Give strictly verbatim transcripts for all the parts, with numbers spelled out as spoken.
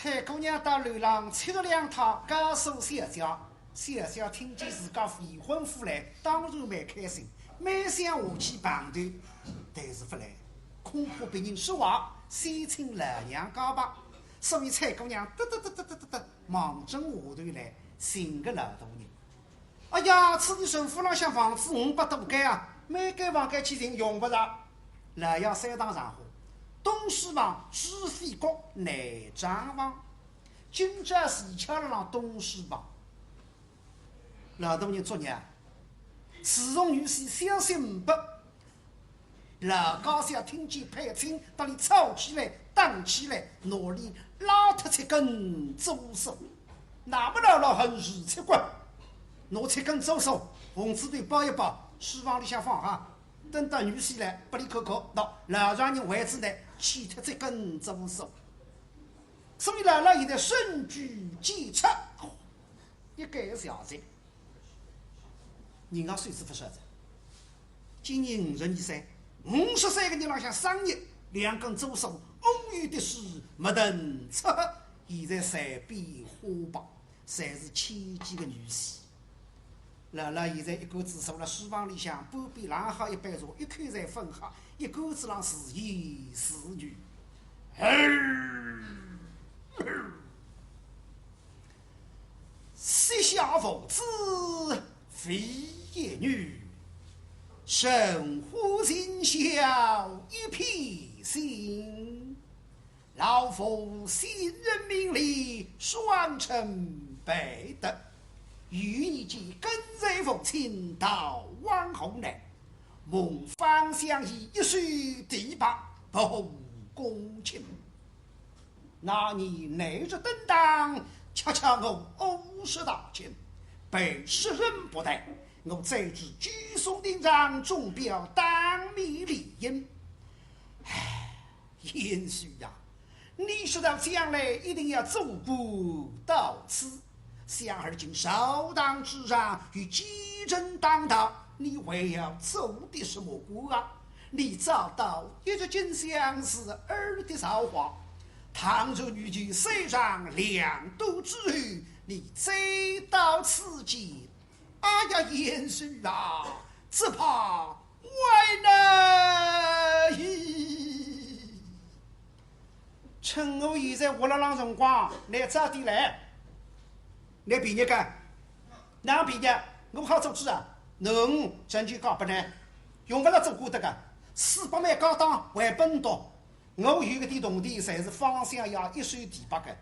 采萍姑娘到楼浪出了两趟，告诉小姐。小姐听见自家未婚夫来，当然蛮开心，蛮想下去碰头，但是勿来，恐怕别人说话，先请老娘家吧。所以采萍姑娘得得得得得得得，望准下头来，寻个老大人。 哎呀，此地陈府浪向房子五百多间啊，每间房间去寻用勿着。老爷三堂上下，东书房、书房、内账房，今朝是巧了浪东书房。老大人作孽，自从女婿相信勿， 老家小听见配亲，搭俚吵起来、打起来，拿俚拉脱七根髭须。那么老老很是奇怪，拿七根髭须，红纸头包一包，书房里向放好，等到女婿来，拨俚看看，喏，老丈人为仔倷，去脱七根髭须。所以老老现在深居简出，一个小姐。 人家岁数勿小哉，今年五十二岁，五十岁个人浪向生日，两根髭须，乌油滴水，墨腾赤黑，现在随便花吧，侪是千金个女婿。老老现在一个子坐辣书房里向，半边冷好一杯茶，一口侪朆喝，一个子浪自言自语。膝下无子唯一女，承欢尽孝一片心。老父先人名里双承培德，幼年间跟随父亲逃荒河南，蒙方相爷一手提拔，步步公卿。 那年内日登堂，恰恰我五十大庆，被世人薄待，我最至九松亭上中表当面联姻。唉，贤婿呀，你说到将来一定要做官到此，想而今朝堂之上有奸臣当道，你还要做的什么官啊？ 你早到一日金香是二日的造化，倘若你就三上两段之后，你再到此间，哎呀，贤婿啊，只怕为难矣。趁我现在活勒浪辰光，倷早点来，倷便宜个。 哪能便宜？我好做主啊！囡儿成就讲拨倷，用勿着做官个，四百万家当还拨倷。我有个点铜钿，侪是方相爷一手提拔个。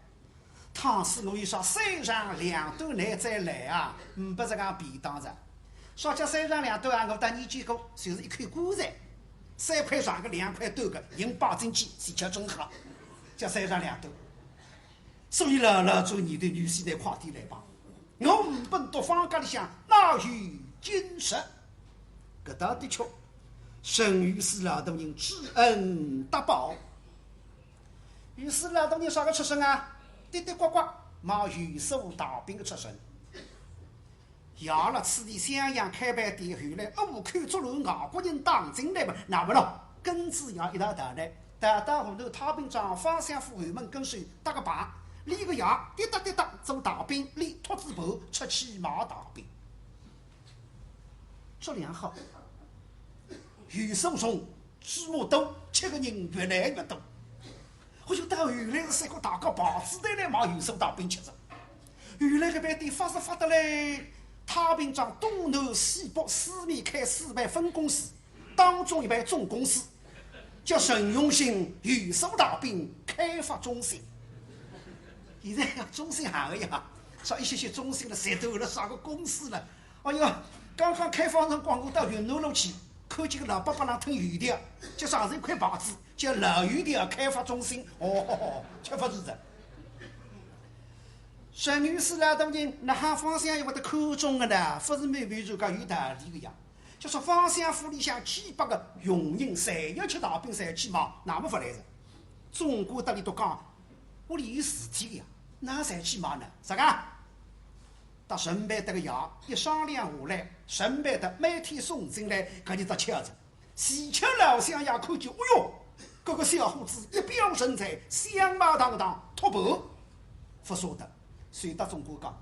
倘使我有啥三长两短，倷再来啊，呒不实梗便当哉。啥叫三长两短啊？我搭倷讲过，就是一口棺材，三块长个，两块短个，人摆进去，是叫正好，叫三长两短。 所以老老做倷个女婿，倷快点来吧。我呒不倷到方家里向哪有今日。搿倒的确，陈御史老大人知恩图报。御史老大人啥个出身啊？的的刮刮，冒有苏大兵个出身。 爷勒此地襄阳开爿店，后来倭寇作乱，外国人打进来嘛，那么咯，跟仔爷一道逃难，逃到河南太平庄方相府后门跟首搭个棚，俚个爷滴答滴答做大兵，俚托仔盘出去卖大饼。质量好，有数重，芝麻多，吃个人越来越多。 我就到后来是三个大家排仔队来买有数大饼吃哉。后来搿爿店发是发得来，太平庄东南西北四面开四爿分公司，当中一爿总公司，叫陈永兴有数大饼开发中心。现在呀，中心行个呀，少一些些中心了，侪到勒啥个公司了？哎呀，刚刚开放辰光，我到云南路去，看见个老伯伯浪氽油条，就上头一块牌子， 叫老油条开发中心。哦，吃勿住哉。陈御史老大人，哪哈方相爷会得看中个呢？勿是没为主讲有道理个呀。就说方相府里向几百个佣人，侪要吃大饼，侪去买，那么勿来哉。总管搭俚笃讲，屋里有事体个呀，哪侪去买呢？啥个？搭陈培德个爷一商量下来，陈培德每天送进来搿一只吃仔。 齐巧老相爷看见，哎哟，搿个小伙子一表人才，相貌堂堂，托盘。勿舍得，所以搭总管讲，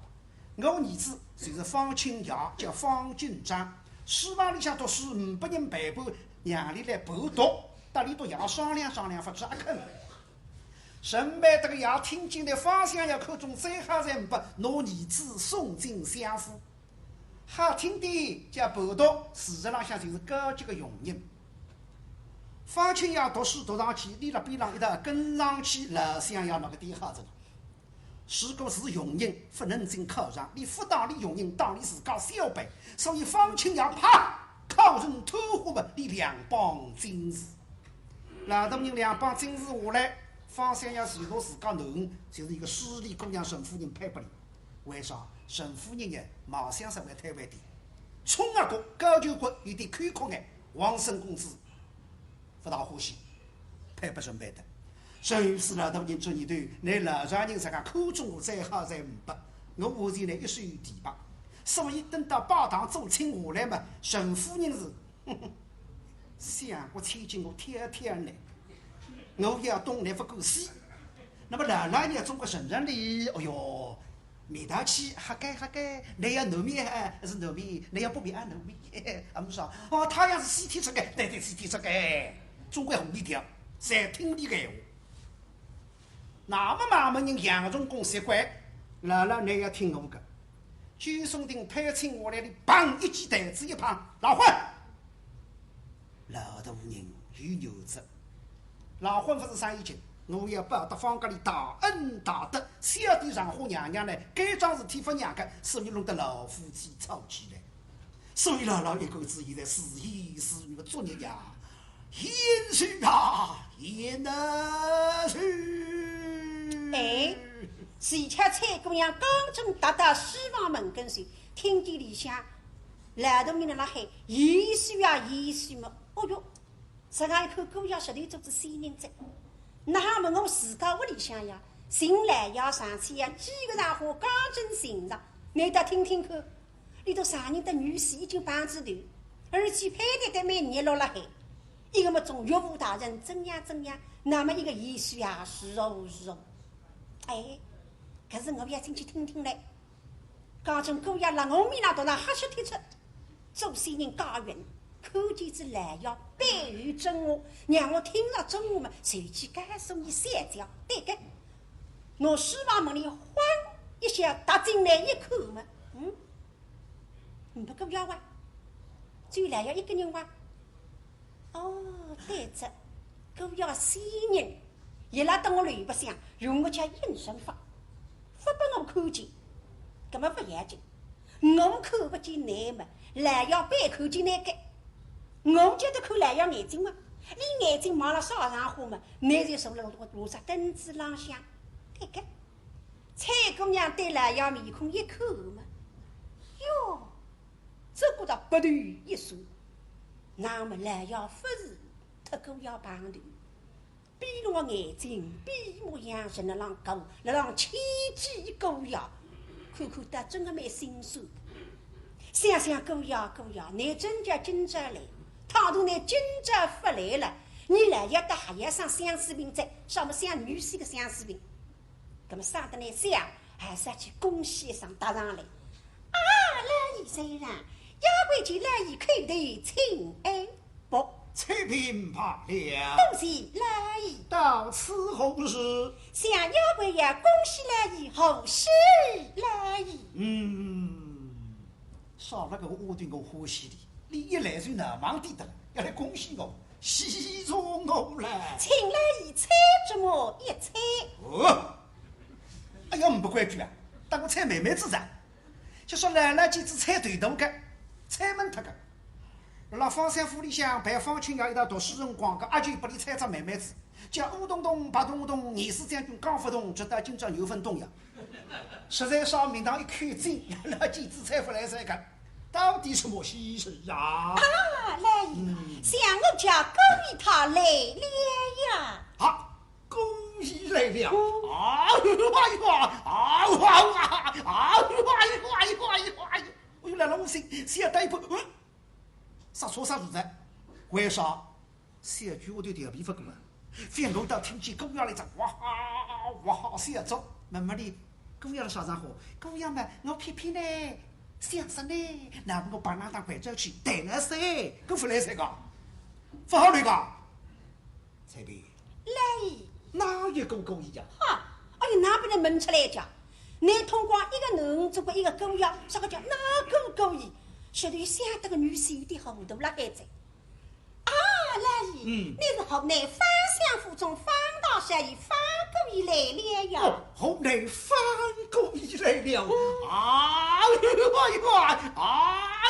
我儿子就是方卿爷，叫方景章，书房里向读书，呒拨人陪伴，让俚来伴读，搭俚笃爷商量商量，勿知阿肯。陈培德个爷听见了，方相爷看中最好才呒拨，拿儿子送进相府。好听点叫伴读，事实浪向就是高级个佣人。方卿爷读书读上去，俚辣边浪一道跟上去，老相爷拿个点好着呢。 如果是佣人，勿能进考场，俚勿当俚佣人，当俚自家小辈，所以方卿爷啪，考成探花么，俚两榜进士。老大人两榜进士下来，方相爷就拿自家囡儿，就是一个势利姑娘陈夫人配拨俚。为啥？陈夫人呢，貌相稍微推扳点，冲额角，高颧骨，有点坎坷眼，王孙公子 勿大欢喜，配拨陈培德。陈御史老大人做儿头，拿老丈人自家看中个最好才呒拨，我下头呢一手提拔。所以等到拜堂做亲下来嘛，陈夫人是，哼哼，相国千金我挑挑呢，我要东呢勿够西。那么老老爷总归承认哩，哦哟， 面道气，哈该哈该，倷要南面还是南面？倷要北面啊，南面。啊，我说，哦，太阳是西天出个，对对，西天出个，总归红一条，侪听俚个闲话。那么嘛，门人杨荣公习惯，老老倷要听我个。九松亭推亲下来，俚砰一记台子一碰，老混！ 老大人有原则，老混勿是生意经，我要报答方家里大恩大德，小弟让花娘娘呢，该桩事体勿让个，所以弄得老夫妻吵起来。所以老老一口子现在自言自语个作孽呀，贤婿啊，贤婿。哎，是恰采萍姑娘刚正踏到书房门跟前，听见里向 老大人辣辣喊，贤婿啊，贤婿么，哦哟，实梗一看姑爷实头做仔仙人哉。哪哈问我自家屋里向呀，寻来呀上去呀，几个场化刚正寻着，倷倒听听看，里头啥人搭女婿已经碰仔头，而且攀谈得蛮热络辣海。一个么总岳父大人怎样怎样，那么一个贤婿啊，是哦是哦。哎，可是我要进去听听嘞。 刚正姑爷辣我面浪头浪瞎说贴出，做仙人家运，看见仔来呀，背后真话，让我听着真话嘛，随即告诉你三条，对个。我书房门里晃一下踏进来一看嘛，嗯，呒不姑爷哇，只有来呀一个人哇。 哦，对着，姑爷仙人，伊拉搭我来白相，用我家应承法，勿拨我看见，搿么勿要紧，我看勿见倷么，来呀背看见倷个，我叫得看来呀眼睛嘛，俚眼睛望了啥场化嘛，倷就坐辣我罗只凳子浪向，对个。采萍姑娘对来呀面孔一看嘛，哟， 只觉着鼻头一酸，那么来呀勿是搭姑爷碰头，闭了眼睛，闭目养神，辣浪讲，辣浪牵记姑爷，看看倒真个蛮心酸。想想姑爷，姑爷，倷真叫今朝来，倘若倷今朝勿来了，伲来呀搭还要生相思病哉，啥么想女婿个相思病。 搿么省得倷想，还是要去恭喜一声踏上来。啊，老爷在上，丫鬟见老爷叩头请安。不，采萍罢了。多谢老爷。到此何事？想丫鬟要恭喜老爷，贺喜老爷。嗯，少了个丫头我欢喜哩，俚一来就闹忙点得了，要来恭喜我，喜着我了。请老爷猜这么一猜。哦， 哎呀，呒不规矩啊，搭我猜谜谜子哉。就说老老几子猜对头个，猜懵脱个。辣方相府里向陪方卿爷一道读书辰光，搿阿舅拨俚猜只谜谜子，叫乌洞洞、白洞洞，廿四将军讲勿动，直到今朝有分懂呀。实在啥名堂一口井，老老几子猜勿来三个，到底什么稀事啊？啊，来，嗯。想我家姑爷他来了呀。啊， 恭喜来了！啊，哎呦，啊，啊，啊，哎呦，哎呦，哎呦，哎呦，哎呦，来了，我心想带一步，嗯，啥错啥事哉？为啥？小鬼我对调皮勿过啊，反而倒听见姑爷来着，哇哈哇哈笑着，慢慢地姑爷辣啥场化？姑爷嘛，我偏偏呢，想说呢，那么我帮㑚当陪酒去，谈谈噻，搿勿来三个，勿好来个。采萍，来，哪有搿个姑爷呀？哈，哎呀，哪能问出来讲？侬通过一个囡儿做过一个姑爷，啥个叫哪个姑爷？晓得有想得个女婿有点糊涂了，孩子。 啊，老爷，嗯。你是河南方相府中方大少爷方姑爷来了呀？哦，河南方姑爷来了。嗯。哎呦，哎呦，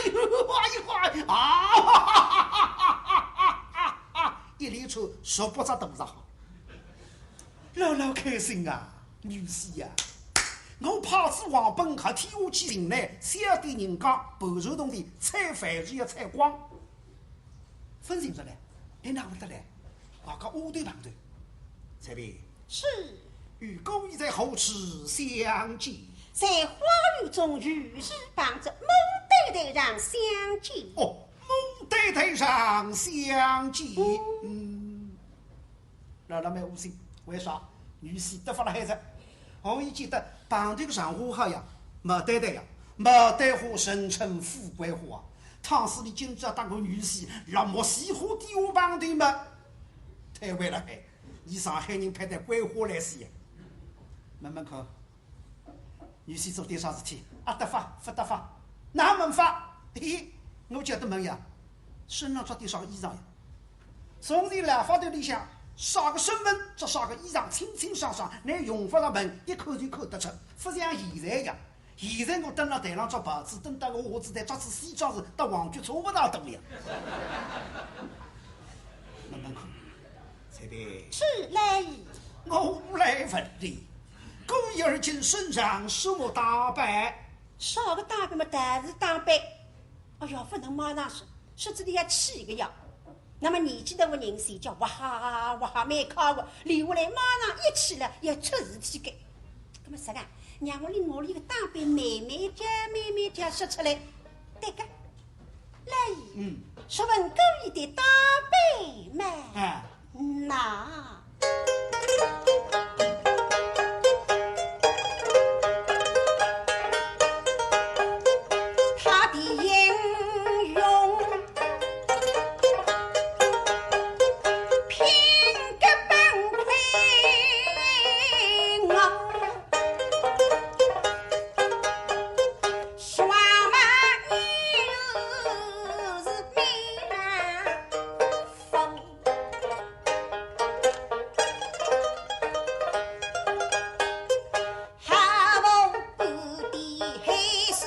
哎呦，哎呦，啊！一连串十八只大字哈。老老开心啊，女婿呀！我派仔王本客天下去寻来，晓得人家盘缠铜钿，采矾石要采光。 勿寻着哉，俚哪会得来？外加丫头碰头。采萍。是。与姑爷在何处相见？在花园中与你碰着，牡丹台上相见。哦，牡丹台上相见。嗯。嗯。老老蛮窝心，为啥？女婿得法了海哉。 我一记得碰头个场化好呀，牡丹台呀，牡丹花人称富贵花啊。倘使你今朝搭个女婿辣木樨花底下碰头嘛，太坏了嘿，伲上海人盼得桂花来死呀。问问看，女婿做点啥事体？啊，得法，勿得法？哪问法？嘿嘿，我叫得问呀，身浪着点啥个衣裳呀？ 从前老法头里向，啥个身份着啥个衣裳，清清爽爽，拿用勿着问，一看就看得出，勿像现在呀。现在我登辣台浪着袍子，登到我下子台着仔西装是搭皇军差勿大多呀。问问看，采萍。是嘞。我来问你，姑爷而今身上什么打扮？啥个打扮嘛，道士打扮。 哎呀，勿能马上说，说仔俚要气个呀。那么年纪大个人是叫哇哈哇哈蛮快个，留下来马上一气了，要出事体个。那么啥个，让我拿我俚个打扮慢慢叫，慢慢叫说出来。对个，来，嗯。说问姑爷的打扮嘛。哎。 那他的英雄品格崩溃，我说嘛，你是美男。 风。哈佛不的黑丝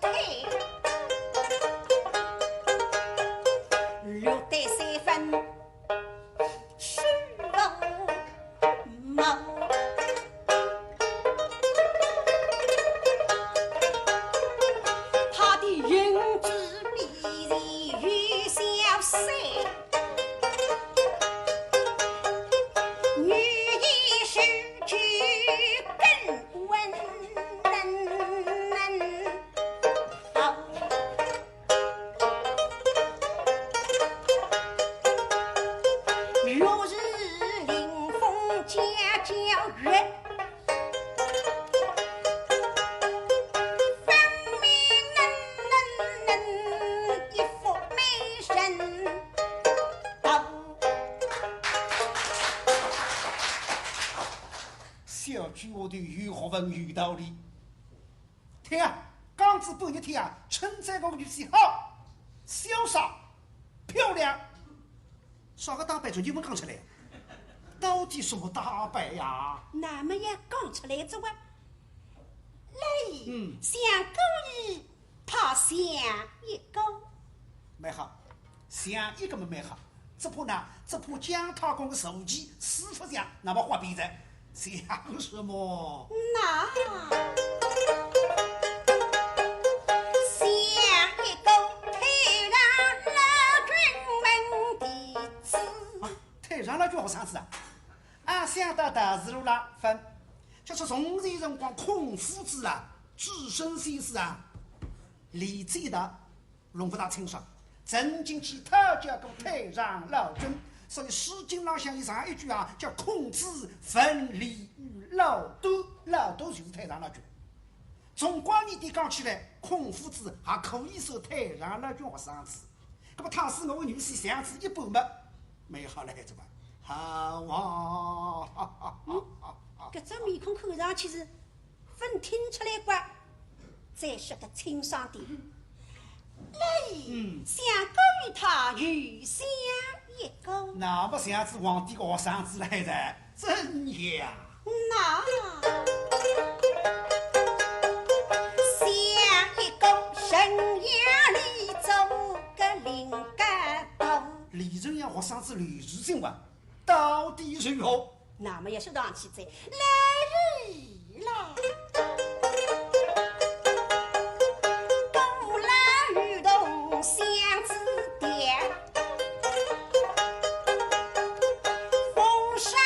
腿，绿的三分是我。 他的影子比人有消瘦，女一时就更温柔。 若是临风娇娇月，分明能能能一幅美人图。小鬼丫头有学问有道理。 天啊，刚仔半日天啊，称赞我个女婿好，潇洒，漂亮，啥个打扮全部讲出来，到底什么打扮呀？那么要讲出来哉哇，来，嗯。相公伊怕相一个。蛮好， 相一个么蛮好，只怕呢，只怕姜太公个坐骑四勿像，那么花边哉。像什么？那像一个太上老君门弟子。啊，太上老君学生子啊？啊，想到道士路浪分，就是从前辰光孔夫子啊，至圣先师啊，李治的 弄勿大清爽，曾经去讨教过太上老君，所以《诗经》浪向有这样一句啊，叫孔子问礼于老聃。老多就是太上老君。从广义点讲起来，孔夫子还可以算太上老君学生子。那么倘使我的女婿像仔一半么，蛮好了，孩子吧？好啊！搿只面孔看上去是勿听出来个，再说得清爽点。来，嗯相公与他有相一个。那么像仔皇帝个学生子来的，真呀！那相一个人呀，你做个灵感到。李仁阳学生子刘如今啊，到底如何？那么也说上去哉，来啦，东来雨桐相子调，风沙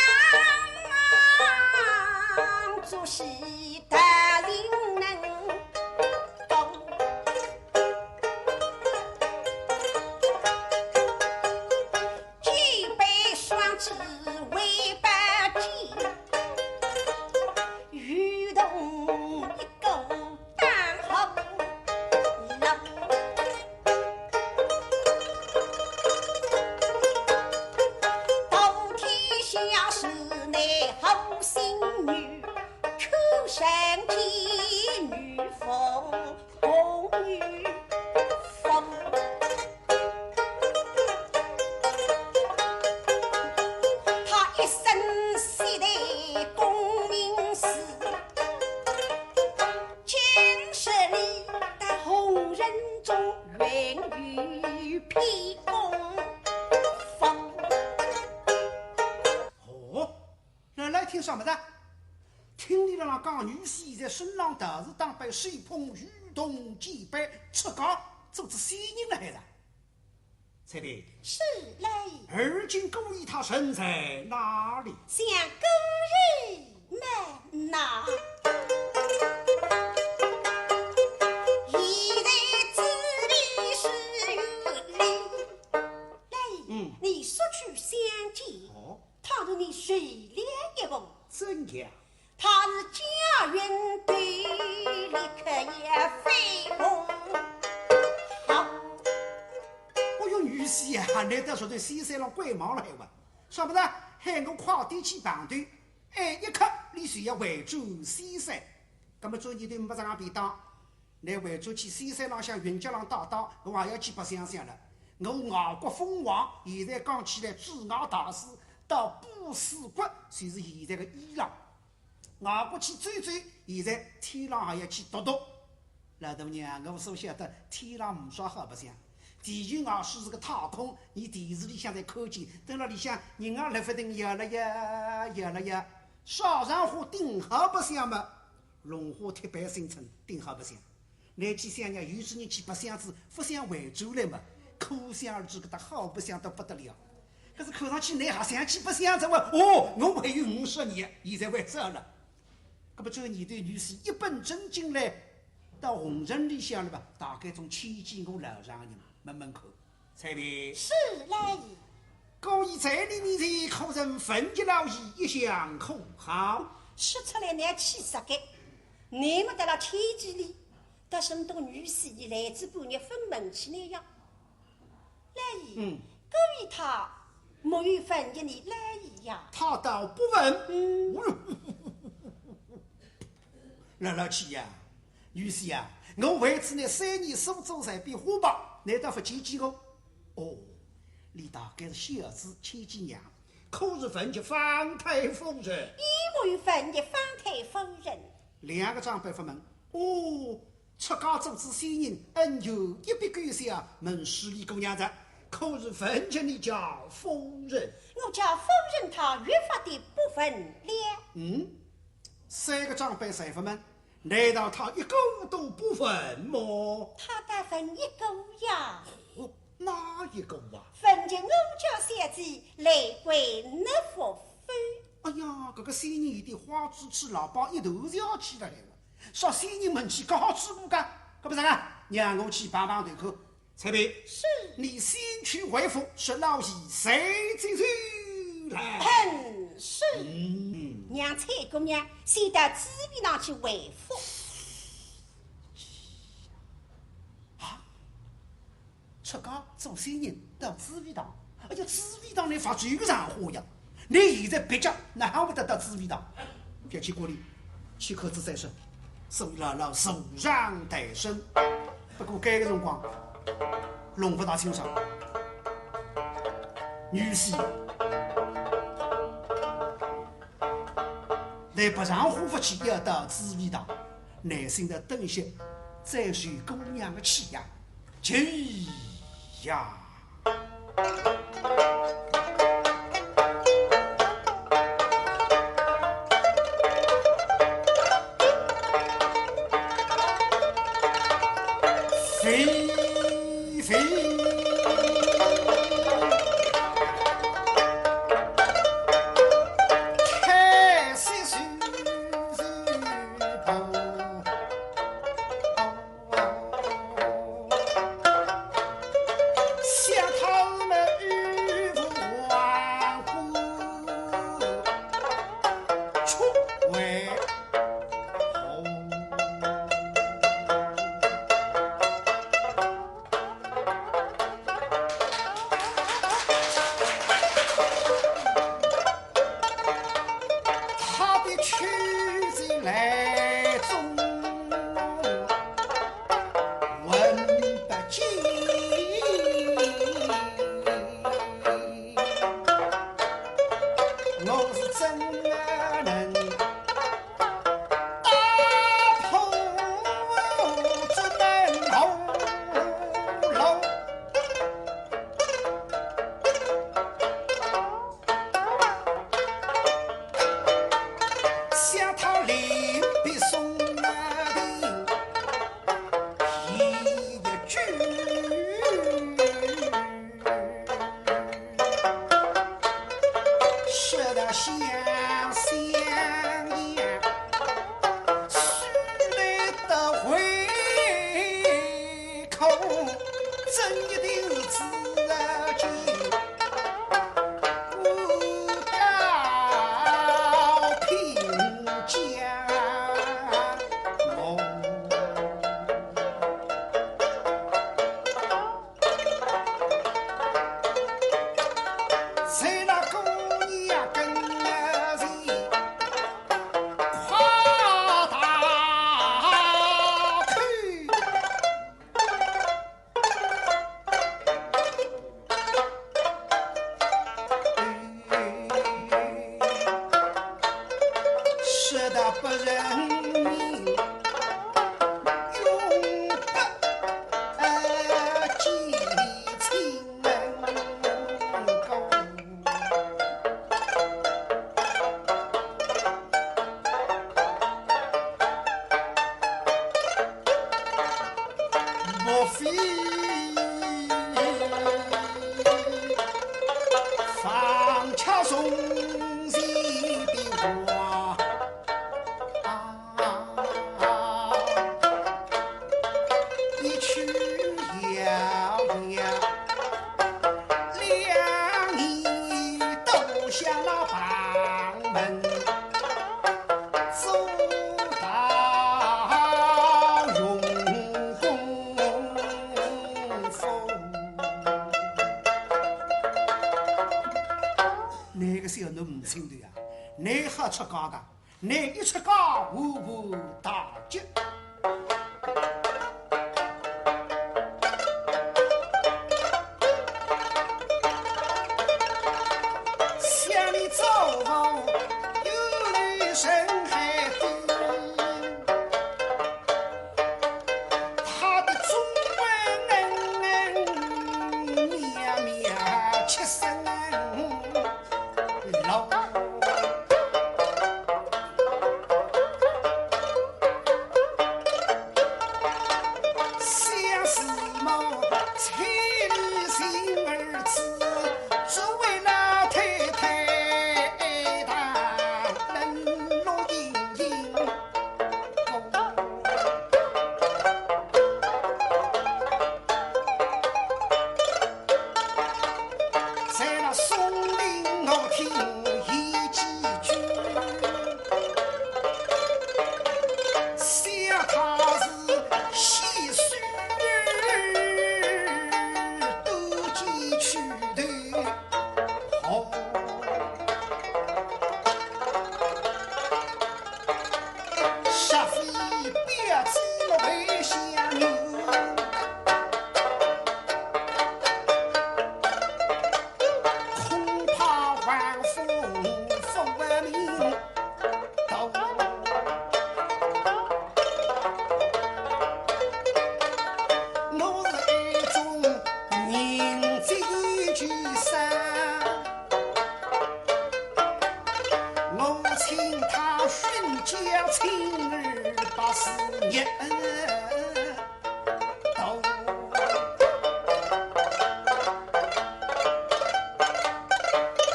作戏大人能懂。 举杯双枝为白金，雨桐一个当好郎。到天下事内好心女，出身妓女风。 风雨风。他一生习得功名事，今日里在红尘中云雨披风。哦， 老老听啥么子？听俚辣辣讲女婿现在身浪道士打扮，手捧雨桐简板，出家做仔仙人了还是？采萍，是嘞。而今姑爷他身在哪里？相公人么呐，现在此地是云里。来，嗯你速去相见。哦，倘若你受了一封，怎样？他是家运对立刻也非同好。哦哟，女婿啊，难道说对仙山浪怪忙了还哇？啥么子？喊我快点去碰头，哎，一刻你就要回转仙山。那么转念头没啥个便当， 乃回转去仙山浪向云脚浪搭档，我还要去白相相了。我外国封王，现在讲起来驻外大使，到波斯国就是现在个伊朗。外国去走走，现在天浪还要去踱踱。老大娘，我所晓得天浪没啥好白相，地球外头是个太空，伲电视里向侪看见，蹲辣里向人也立勿定，摇了呀，摇了呀，啥场化顶好白相嘛？ 龙华铁板新村顶好白相。乃去想想，有些人去白相仔，勿想回转来嘛，可想而知搿搭好白相得不得了。可是看上去乃还想去白相仔哇？哦，我还有五十年，现在还早了。搿么转念头，女婿一本正经来到红尘里向了吧，大概总牵记我老丈人，问问看。 采萍。是嘞。姑爷在你面前可曾问及老爷一向可好？说出来乃气煞个，你们得了牵记俚，但是倷女婿伊来仔半日勿问起来呀。老爷，嗯。姑爷他没有问及你老爷呀。他倒不问。嗯。哦哟，老老气呀，女婿呀，我为仔倷三年苏州在边花吧，难道勿牵记我？哦，俚大概是小子牵记娘，可曾问及方太夫人？伊没有问及方太夫人。两个长辈勿问，哦，出家做仔仙人，恩怨一笔勾销，问势利姑娘哉，可曾问及你家夫人？我家夫人她越发的不问了。嗯，三个长辈侪勿问，难道他一个都不问么？她倒问一个呀。哦，哪一个啊？问及我家小姐来归那福否？哎呀，搿个仙人有点花痴痴，老包一头就要起来了。啥仙人问起高知府个，搿不是啊？让我去碰碰头看。采萍，是。你先去回府，说老爷随即就来。很是。嗯，让采萍姑娘先到紫薇堂去回复。啊，出家做仙人到紫薇堂，哎呀，紫薇堂里发生啥场化呀？ 你现在蹩脚，哪哼会得到紫薇堂？覅去管伊，去看仔再说。所以老老坐上台身。不过搿个辰光，弄勿大清爽。女婿，倷勿上火勿去，要到紫薇堂，耐心的等一歇，再受姑娘的气呀，气呀！ 他的去之来终闻不见。我是怎能打破这等喉咙？ 向他临别送那的一句，说得像像样，须得得回口，真一定是自己。 不到平江。莫非方卿从前的话，一去遥遥，两年都向那旁门 做到永公府。那个小囡唔清头呀，你好出家个，你一出家，无不大吉。 想你祖父有女深海的，他的中文娘娘七声老。是念头。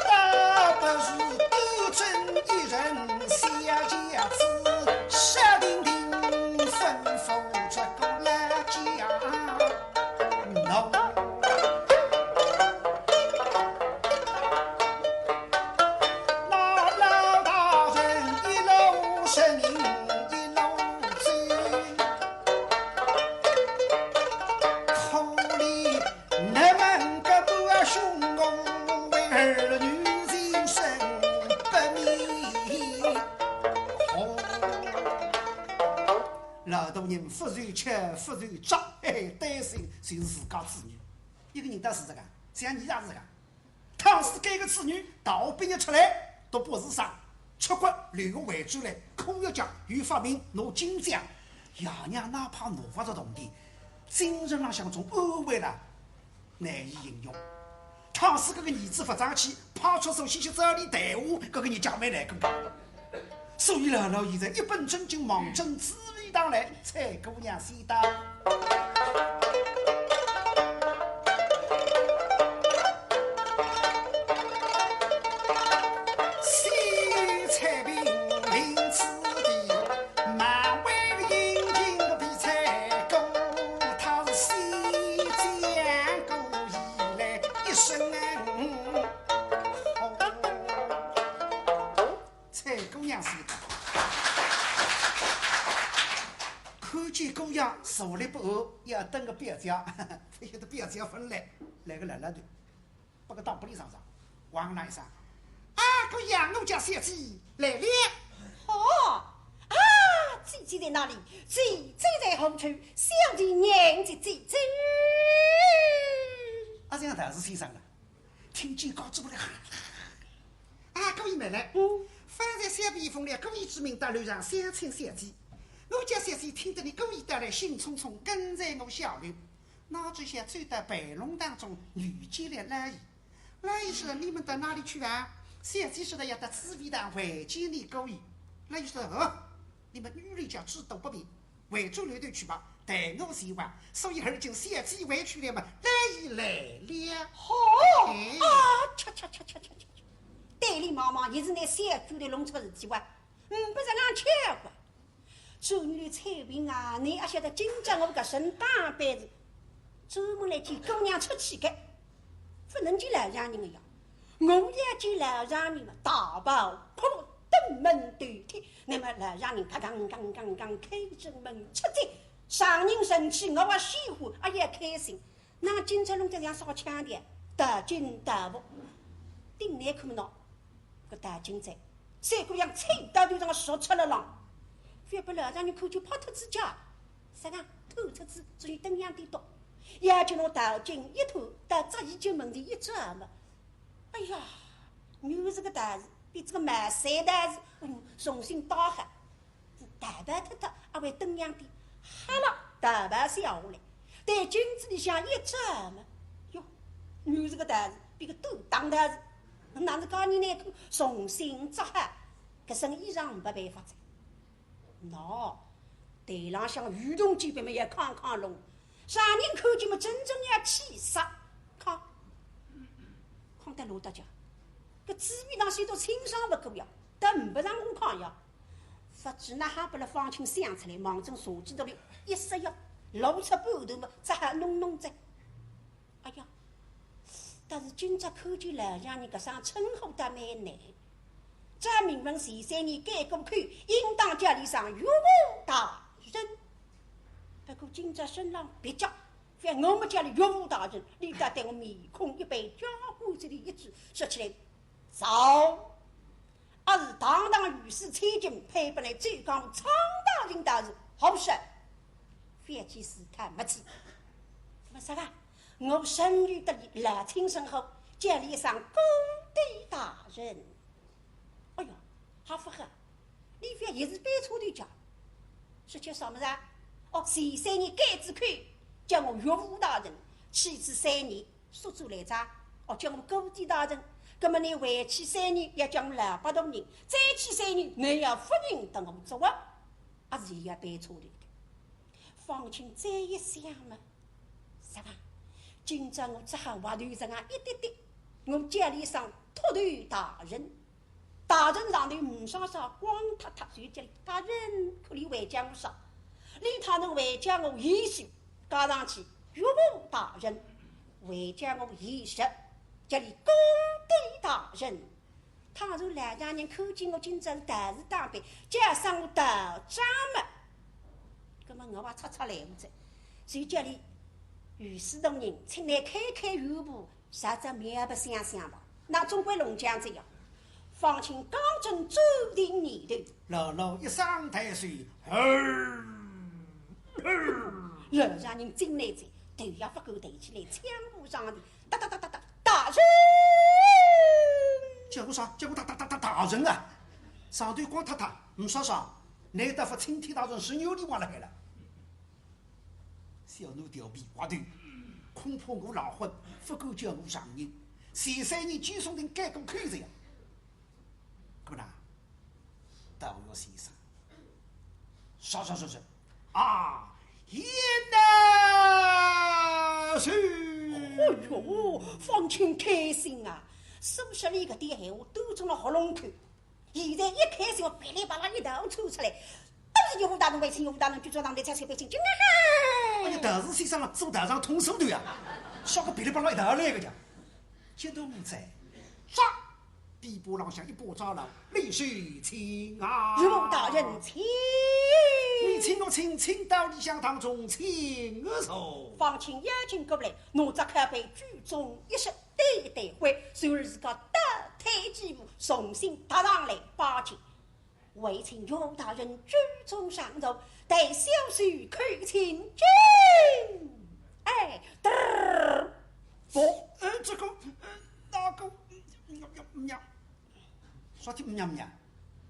倒不如多争一人下轿子，杀停停吩咐这个老家奴。 那老大人一路声音一路走，可怜你们个母兄，我为儿女情深不免红。老大人勿愁吃勿愁着，嘿嘿，担心就是自家子女。一个人到是搿个，像伲也是搿个。 倘使搿个子女大学毕业出来，读博士生，出国留学回转来，科学家有发明拿金奖，爷娘哪怕拿勿着铜钿，精神浪向种安慰啦，难以形容。倘使搿个儿子勿争气，派出所歇歇早点谈话，搿个日脚蛮难过个。 所以老老现在一本正经望准紫薇堂来，采萍姑娘先到。采萍临此地，蛮为殷勤的采萍，她是先见过以来一声。 采萍姑娘是一个，看见姑爷坐立不安，要等个表姐，勿晓得表姐勿来，来个辣辣头，拨个当拨俚上上，哇啦一声，啊，姑爷，我家小姐来了。哦，啊，姐姐在哪里？姐姐在何处？小弟迎接姐姐。啊，这样倒是先生了。 听见告诉我了。啊，姑爷慢来。嗯。方才小婢奉了姑爷之命到楼上相请小姐。我家小姐听得你姑爷到来，兴冲冲跟在我下楼，哪知晓走到半弄堂中，遇见了老爷。老爷说：“你们到哪里去啊？”小姐说道：“要到紫薇堂会见你姑爷。”老爷说：“哦，你们女人家知道不便， 回转楼头去吧，待我先还。”所以而今小姐回去了嘛，老爷来了。好，哎。啊，恰恰恰恰恰恰，对俚望望，也是拿小鬼头弄出事体哇，嗯，勿是俺巧话。做女的采萍啊，你阿晓得今朝我搿身打扮是专门来见姑娘出气个，勿能见老丈人个呀。我要见老丈人嘛，大包破，登门头帖， 那么老丈人嘎嘎嘎嘎嘎开正门出去，丈人生气，我也喜欢，哎呀开心。那今朝弄得像啥腔调，大惊大物，顶难看喏，搿大惊哉，像个像菜刀头上说出了浪，覅拨老丈人看见跑脱仔家，啥个偷出仔，至于登样的多，要紧拿大惊一偷，到只一进门的一转嘛，哎呀，原是个大事，比这个卖菜大事，嗯，重新打好。 大白脱脱，阿会登样的，哈了，大白下下来，对镜子里向一照嘛，哟，女是个大事，比个斗当大事，哪是讲你那个重新着好，搿身衣裳没办法子。喏，台浪向女同志别么也看看拢，啥人看见么真正要气煞，看，看得落得讲，搿紫薇堂虽然清爽勿过呀，但没让我看呀。 勿知哪哈拨了方卿想出来，望准茶几头里一塞呀，露出半头么，只好弄弄哉。哎呀，但是今朝看见老丈人搿声称呼倒蛮难。照明文前三年改过口，应当叫俚声岳父大人。不过今朝身浪蹩脚，反我么叫俚岳父大人，俚倒对我面孔一板，讲话这里一句，说起来，早。 而是堂堂御史千金，配拨来最高张大人大人，好说。覅去试探，没去。为啥个？我身边的老亲身后，叫俚一声姑爹大人。哎哟，还勿好，俚覅一时背错头讲。说些啥么子啊？哦，前三年改仔口，叫我岳父大人，去仔三年， 说出来哉，哦，叫我姑爹大人，葛么你回去三年要叫我老伯大人，再去三年你要夫人搭我做啊。阿是也要对错头个。方卿再一想嘛，是吧？今朝我只好滑头实梗一点点，我叫俚声托头大人。大人上头呒啥啥，光太太就叫俚大人，可俚还叫我啥？俚倘能还叫我贤婿，加上去岳父大人，还叫我贤侄，叫俚高低大人。 倘若老丈人看见我今朝是道士打扮，叫声我道长嘛，葛末我也出出来勿着，所以叫俚御史大人，请倷开开眼部，啥只面白相相吧。那总归弄僵这样。方卿刚正转定念头，老老一声抬手，吼，吼。老丈人进来哉，头也勿敢抬起来，抢步上前， 哒哒哒哒哒，大人！叫我啥？叫我大大大大大人啊！上头光太太，呒啥啥，难得勿青天大人是有礼望辣海了。小奴调皮滑头，恐怕我赖婚，勿敢叫我丈人，前三年九松亭改过口哉呀。 搿么呢，道学先生，是是是是，啊，贤男婿。哎哟，方卿开心啊，苏州里搿点闲话都从了喉咙口，现在一开心，噼里啪啦一道吐出来，都是岳父大人、为亲岳父大人、举座上台、千岁百姓，今天哎呀，道士先生啊，做道场通俗的呀，啥个噼里啪啦一道来个讲，激动哉，抓！ 臂膊浪向一把抓牢，“李叔请啊！”岳父大人请。“你请我请，请到里厢堂中，请我坐。”方卿要紧过来，拿只靠背居中一sit，对一对灰，随后自家倒退几步，重新踏上来拜见。“为请岳父大人居中上座，待小婿叩请。”哎，嘚儿，不，呃，这个，呃，那个，嗯，嗯，嗯，嗯， 啥体嗯呀嗯呀？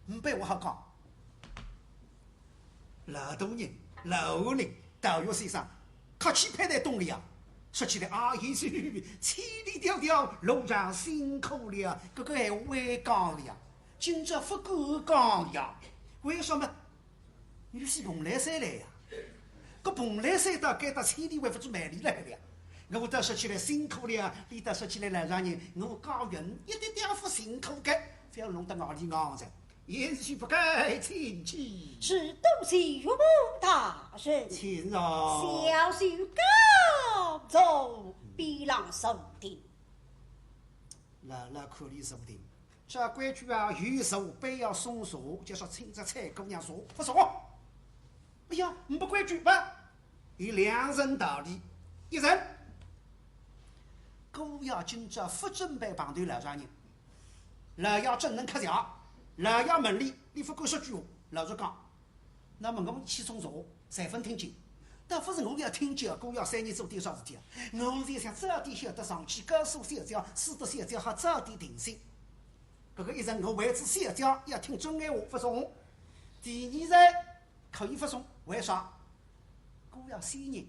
呒不闲话好讲。老大人，老大人，道学先生，客气派在东里啊。说起来啊，贤婿，千里迢迢，路上辛苦了，搿个闲话会讲的呀。今朝勿敢讲呀。为什么？ 你是蓬莱山来呀？搿蓬莱山到该搭千里还勿止万里来了呀。我倒说起来辛苦了，你倒说起来老丈人，我家人一点点也勿辛苦个，覅弄得外里硬哉。贤婿不敢，请起。是，多谢岳父大人。请坐。小婿告坐，边浪坐定。老老看俚坐定。 照规矩啊，有茶杯要送茶，就说请只采萍姑娘坐，勿坐。哎呀，呒不规矩，勿，有两层道理。一层，姑爷今朝勿准备碰头老丈人，老爷正能客气啊，老爷问俚，俚勿敢说句话，老实讲， 那么我去送茶，侪勿听见。倒勿是我要听见，姑爷三年做点啥事体啊？我是想早点晓得上去，告诉小姐，使得小姐好早点定心。搿个一层我为仔小姐要听准闲话，勿送。第二层，可以勿送，为啥？姑爷仙人，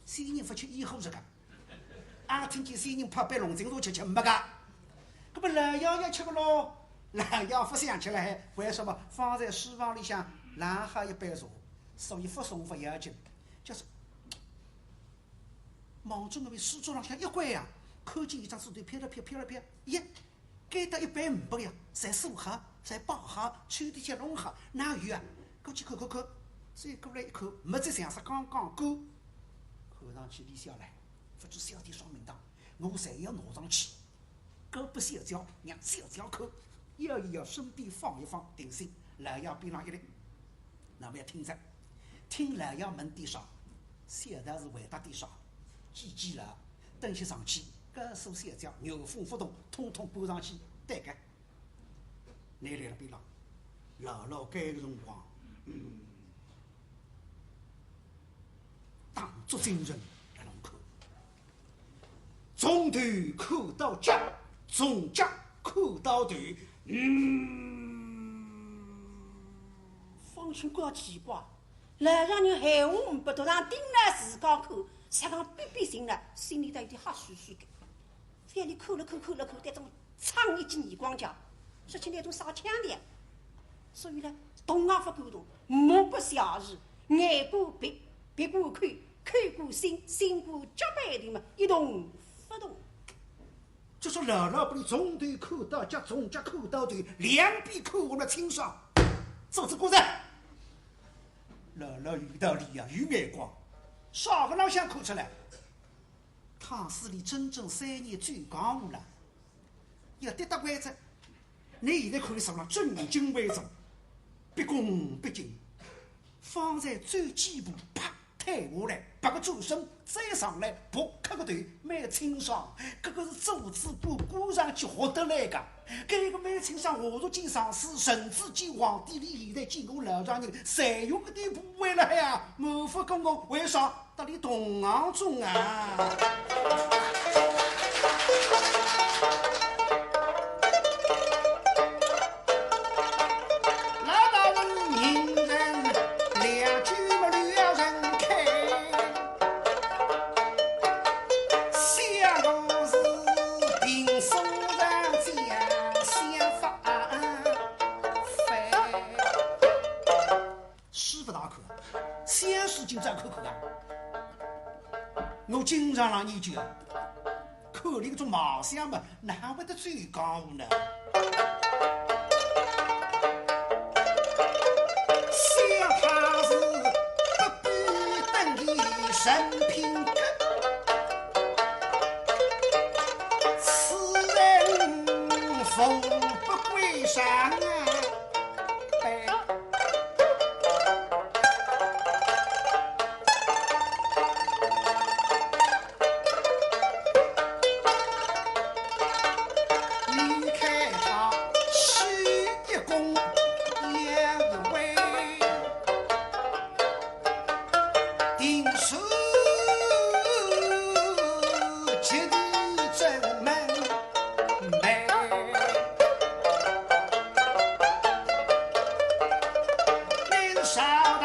仙人勿吃烟火个，阿听见仙人泡杯龙井茶吃吃呒不个。搿么老爷要吃个咯，老爷勿想吃了，为什么？方才书房里向冷好一杯茶，所以勿送勿要紧。就是望准我书桌浪向一关呀，看见一张纸头飘了飘，飘了飘，咦， 该搭一杯呒不呀，侪收好，侪摆好，抽屉里弄好，哪有啊？过去看看看，再过来一看，墨迹像煞刚刚干。看上去俚想来，勿知小姐啥名堂，我侪要拿上去，交拨小姐，让小姐看，要一要，身边放一放，定心，老爷边浪一立。 那么要听着，听老爷问点啥，小道士回答点啥，记记牢，等歇上去，告诉小姐，原封不动，统统搬上去，对个。拿来了边浪，老老该个辰光，嗯，打足精神，辣浪看。 从头看到脚，从脚看到头。嗯。方卿觉奇怪，老丈人闲话呒不，独上盯牢自家看，像讲别别心了，心里头有点吓虚虚个。覅俚看了看，看了看，对种唱一记耳光讲，说起来种啥腔调。所以呢，动也勿敢动，目不斜视，眼观鼻，鼻观口，口观心，心观脚板头嘛，一动勿动。就说老老拨俚从头看到脚，从脚看到头，两遍看完了清爽，做仔官哉。老老有道理呀，有眼光，啥个浪向看出来？ 倘使俚真正三年走江湖了，要跌得关哉，倷现在可以说了正襟危坐，毕恭毕敬。方才走几步，啪，退下来，别个转身再上来，扑磕个头，蛮清爽。搿个是做仔官官上去学得来个。搿个蛮清爽，下属见上司，甚至见皇帝，俚现在见我老丈人，侪有搿点部位了呀，瞒勿过我，为啥？ 搭俚同行中啊。老大人认人，两句么两人开，相公是平素上讲相法。 师傅大看，相公今朝看看啊，我经常让你讲，看俚搿种貌相嘛，哪会得走江湖呢？想他是不比登的人品格，此人富不贵上啊。 离开他，去一公也有为，定是绝地正门。 美。明朝的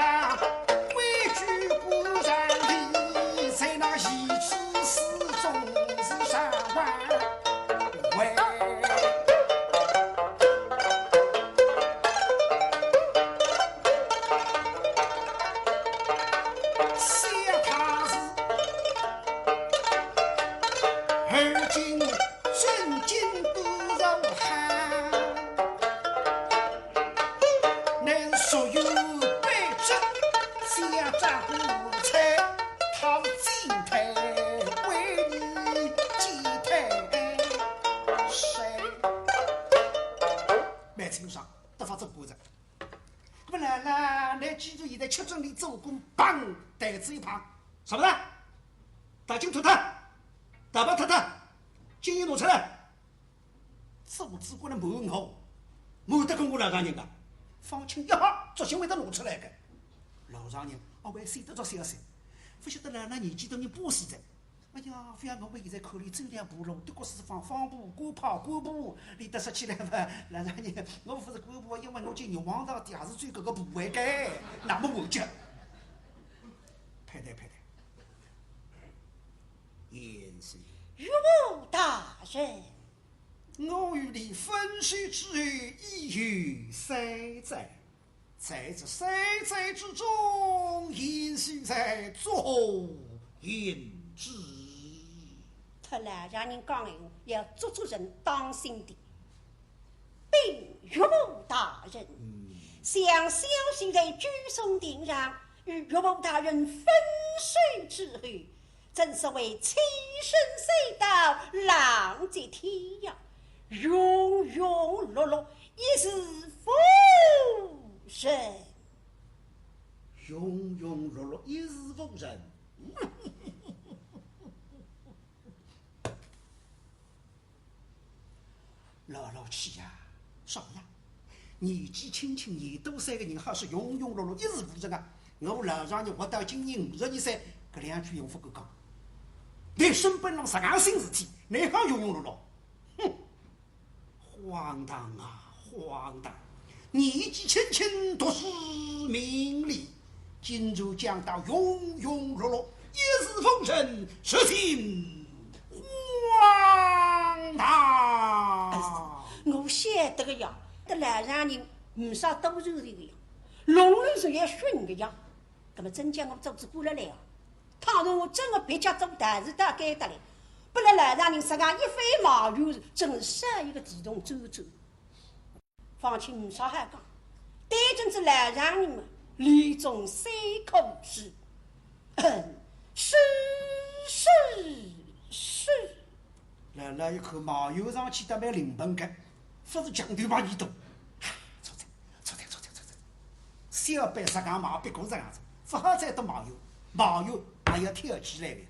规矩古然里，在那一至四中是上官位。想他是 而今真金都入汉，乃所有百姓家家无才，他进退为你祭退谁？蛮清爽，得法做官哉。 勿来了，倷记住现在吃准俚做官，砰，台子一拍，啥物事？大金脱脱，大包脱脱，金印拿出来。做仔官来瞒我，瞒得过我老丈人家？方卿一吓，作兴会得拿出来个。老丈人阿会收得着消息，勿晓得老丈人年纪大人怕死哉。 哎呀，覅我现在看俚走两步路，的确是方方步，官跑官步，俚得说起来嘛，老丈人，我勿是官步，因为我进玉皇大帝也是走搿个步位个，那么我就拍台拍台。贤婿。岳父大人。我与你分手之后已有三载。 在这三载之中，贤婿在作何行止？托老丈人讲闲话，要做做人当心点。禀岳父大人，嗯。想小婿在九松亭上与岳父大人分手之后， 正所谓青山在道，浪迹天涯，庸庸碌碌，一事无成。庸庸碌碌，一事无成。老老气呀，啥呀？年纪轻轻廿多岁个人，还是庸庸碌碌，一事无成啊！我老丈人活到今年五十二岁，搿两句用勿着讲。倷身边浪实梗性事体，倷还庸庸碌碌？哼！荒唐啊，荒唐！年纪轻轻，读书明理， 竟然讲到庸庸碌碌，一事无成，实情荒唐。哎，我晓得个呀，搿老丈人呒啥多说个呀。弄乱是要训个呀。那么真叫我做仔官了来啊，倘若我真个别家做大事到该搭来，拨勒老丈人实梗一番埋怨，真是少一个地洞钻钻。方卿呒啥好讲，对准仔老丈人嘛，连中三个字，嗯，是，是，是。老老一看，埋怨上去倒蛮灵本个，勿是犟头碰耳朵。错哉，错哉，错哉，错哉。小辈实梗嘛，别个实梗子，勿好再多埋怨，埋怨还要挑起来个。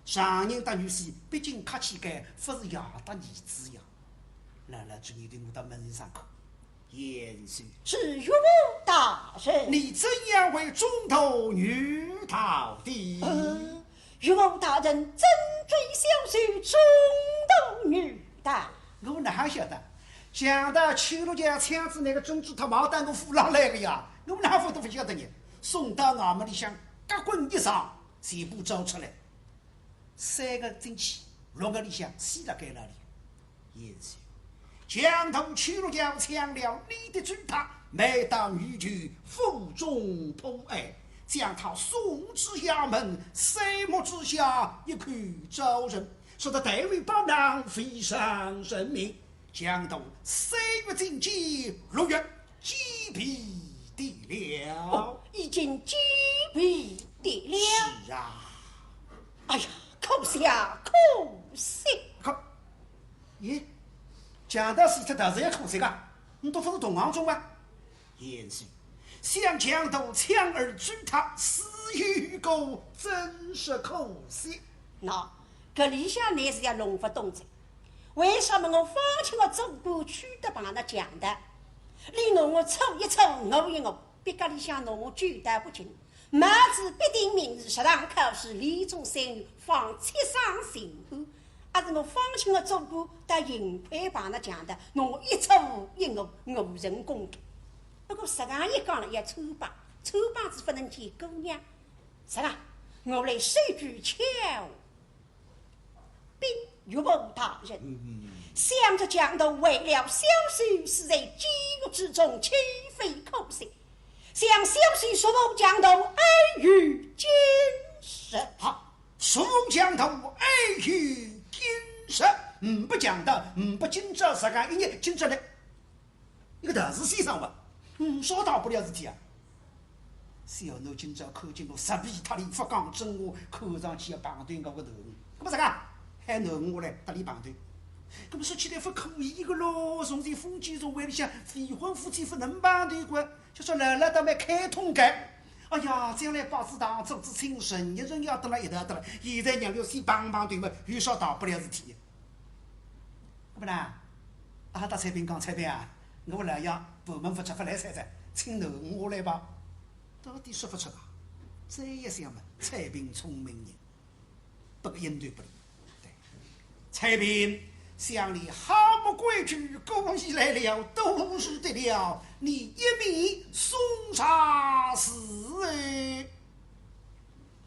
丈人搭女婿毕竟客气个，勿是爷搭儿子呀。老老注意对我搭门上看。贤婿。是，岳父大人。你怎样为中途遇盗的？呃，岳父大人怎知小婿中途遇盗？我哪哈晓得？强盗邱六强抢仔倷个珍珠塔跑到我府浪来个呀，我哪哈会得勿晓得呢？送到衙门里向，夹棍一上，全部招出来。三个进去，六个里向，死辣该那里。贤婿，强盗邱六强抢了你的珠塔，卖到女囚府中破案，将他送至衙门，三目之下一口招认，说得太尉巴郎非常认命。强盗三月进监，六月 监毙的了。哦，已经监毙的了。是啊。哎呀，可惜啊，可惜。可，咦，强盗死脱倒是要可惜啊？倷笃勿是同行中吗？贤婿，想强盗抢儿珠塔，死有余辜，真是可惜。喏，搿里向倷是要弄勿懂哉。为啥么我方卿个做官去得碰着强盗，俚拿我搓一搓，我一我，别家里向拿我救得勿轻，冒仔必定名字，实堂考试，连中三元，放七省巡按。阿是我方卿个做官，到幸亏碰着强盗，拿我一搓一我，我成功个。不过实梗一讲了，要穿帮，穿帮子勿能见姑娘。是啦，我来收句巧。 禀岳父大人，嗯。想这强盗为了小婿死在监狱之中，岂非可惜？想小婿若无强盗，安有今日？好，若无强盗，安有今日？呒不强盗，呒不今朝，实梗一日，今朝来。 一个道士先生吧，嗯，啥大不了事体啊。小囡今朝看见我十皮脱力，勿讲真话，看上去要碰断我个囡儿。搿么实梗，喊囡儿来搭俚碰断。搿么说起来勿可以个咯，从前封建社会里向，未婚夫妻勿能碰断个，就说老老倒蛮开通个。哎呀，将来拜仔堂，做仔亲，人一人要蹲辣一道得了，现在让俚先碰碰断嘛，有啥大不了事体？ 搿么呢，阿搭采萍讲，采萍啊，我老爷盘问勿出，勿来三哉，请囡儿来吧。到底说勿出啊。再一想嘛，采萍聪明人，拨个应对拨俚。对，采萍，想你好不规矩，姑爷来了，多事的了，你一面送茶侍候。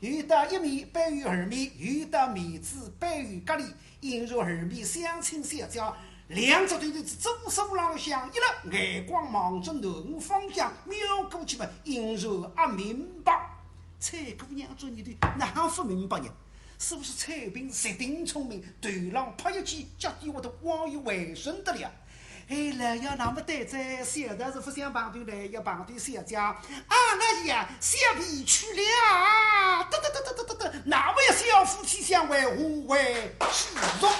有得一面背后二面，有得面子背后隔里，因为二面相亲相叫，两只头头子左手浪向一勒，眼光望准囡儿方向，瞄过去嘛，因为阿明白。采萍姑娘做人的，哪哼勿明白呢？是不是采萍绝顶聪明，头浪拍一记，脚底下头往右回身的了？ 哎，老爷那么对哉，小的是勿想碰头来，要碰头小姐。啊，老爷，小婢去了啊！得得得得得得得，那么要小夫妻相会，何为其中？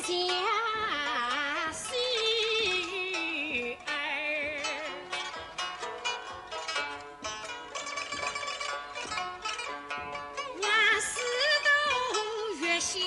家媳妇儿，我是都月下